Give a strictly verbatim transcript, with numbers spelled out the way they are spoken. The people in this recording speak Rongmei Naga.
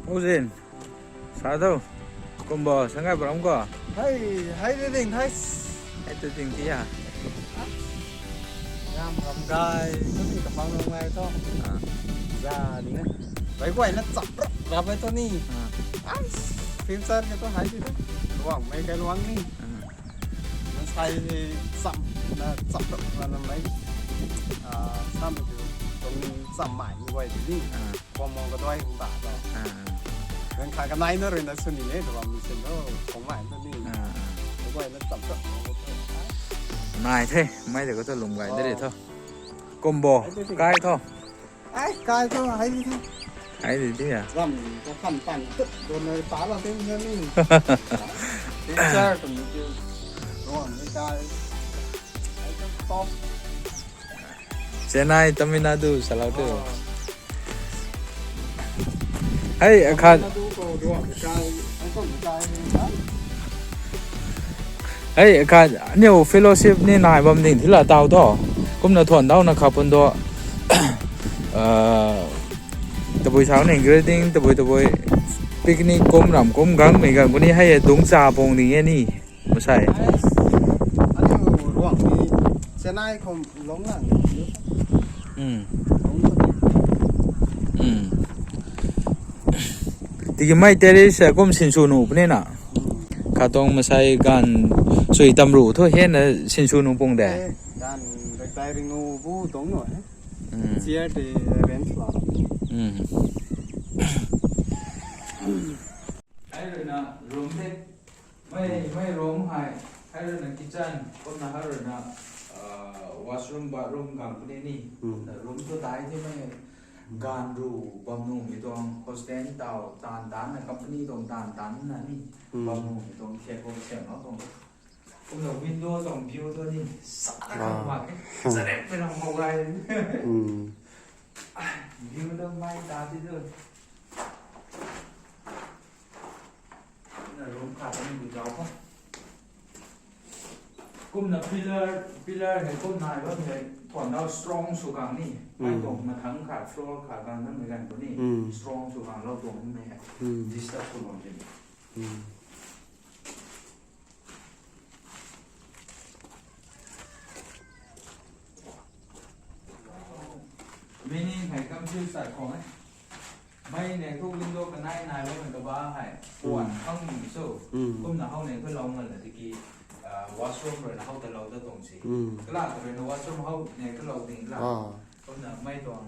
Ozin. Sa tu. Kumbo, sangai baram ko. Hei, hei de ding thai. Hei tu ding tia. Ram ram gai, tu ni kapang ram gai tu. Ah. Za ding ne. Bai guay na chap rap rap bai tu ni. Ah. Ai, future ke tu hei di tu. Luang mei kai luang ni. Ah. Na sai ni chap, na chap rap na na mei. Ah, sam tu. Tung ni cham mai ni guay di ni. Ah. Kuang mong ka duai hung ta ta. Ah. Ren kha kanai na rui na suni e, tu bam sin o, kuang mai tu ni. Ah, ah. Tu guay na chap chap. Nai the, mai de ko tu lum gai de re tho. Kumbo, ai, tu, tu. Kai tho. Ai, kai tho, hai di tho. Hai di di ya. Ram, ka khan pan tut, don na ta la te na ni. Picture tu ni tu. Ron ni kai. Ai tu top. Chennai, Tamil Nadu, salau tu. Hei, akhat. Hei, akhat, niu fellowship ni nai bam ding thila tau tho. Kumna thuan dau na kha pun do. Ah, tabui sau ning grading, tabui tabui picnic kum ram kum gang mei gang kuni hei dung cha pung ding e ni. Masai. Aniu ruang ni Chennai khou lung lang. Hmm. Lung lang. Hmm. Tiki mai terrace, eh, kum sinsw nu puni na. Hmm. Kha tuang masai gan sui tam ru thu hei na sinsw nu pung de. Eh, gan rek tai ring u bu tuang nu, eh. Hmm. Chair te rent la. Hmm. Hei rui na room te. Mei, mei room hei. Hei rui na kitchen, kumna hei rui na, uh, washroom, bathroom gang puni ni. Hmm. Na room tu dai the mei gan ru bam nu mi tuang hostel tau tan tan na company tuang tan tan na ni. Hmm. Bam nu mi tuang khe ko siam na tuang. Kumna window tuang view tu ni sa na kang mak e. Sa rek pe na hou gai. Hmm. View tu mai ta ti tu. Na room khat ni bu zau kho. Kumna pillar, pillar hei kum nai bam hei thuan dau strong sw kang ni. Mai tuang mathang khat floor khat gang na mei gan ko ni. Hmm. Strong sw kang lou tuang mei hei. Hmm. Disturb sw bam jin. Hmm. Meaning hei kam chiu sai khou e. Mei ne thu window kanai nai lou na kaba hei. Puan khang ni so. Hmm. Kumna hou ne thu lou ngal la tiki, ah, washroom rui na hou ta lou ta tuang si. Hmm. Kala ta rui na washroom hou ne thu lou ding la. Ah. Kumna mei tuang.